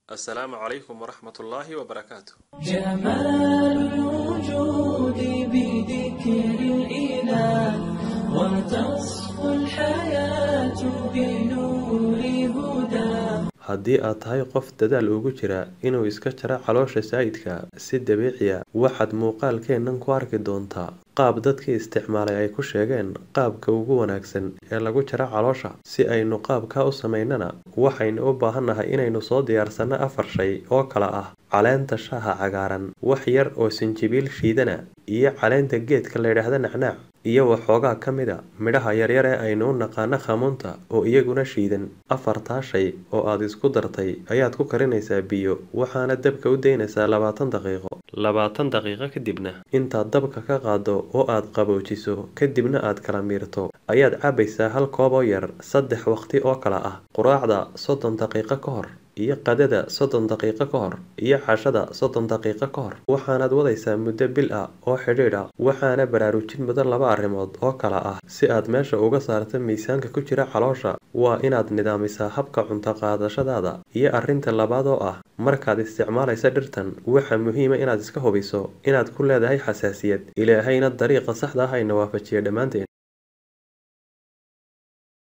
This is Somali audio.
Assalaamu calaykum waraxmatullaahi wabarakaatu. جمال الوجود بذكر الإله، وتصفو الحياة بنور هدى. Haddii aad tahay qof dadaal ugu jira inuu iska jaro caloosha saa'idka si dabiici ah, waxaad muuqaalkeennan ku arki doontaa qaab dadkii isticmaalay ay ku sheegeen qaabka ugu wanaagsan ee lagu jaro caloosha. Si aynu qaabkaa u samaynana, waxaynu u baahannahay inaynu soo diyaarsanno afar shay oo kala ah: caleenta shaaha cagaaran, wax yar oo sinjibiil shiidana, iyo caleenta geedka la yidhaahdo nacnaac, iyo waxoogaa ka mid a midhaha yaryar ee aynu u naqaano khamuunta oo iyaguna shiidan. Afartaa shay oo aad isku dartay ayaad ku karinaysaa biyo, waxaana dabka u daynaysaa 20 daqiiqo. 20 daqiiqo kadibna intaad dabka ka qaaddo oo aad qaboojiso, kadibna aad kala miirto, ayaad cabaysaa hal koob oo yar 3 waqti oo kala ah: quraacda 30 daqiiqo ka hor, iyo qadada 30 daqiiqo ka hor, iyo cashada 30 daqiiqo ka hor. Waxaanaad wadaysaa muddo bil ah oo xidhiidh ah. Waxaana baraarujin mudan laba arrimood oo kala ah: si aad meesha uga saarto miisaanka ku jira caloosha, waa inaad nidaamisaa habka cunto qaadashadaada, iyo arrinta labaad oo ah, markaad isticmaalaysa dhirtan, waxaa muhiima inaad iska hubiso inaad ku leedahay xasaasiyad. Ilaahayna dariiqa saxda ah hayna waafajiya dhammaanteen.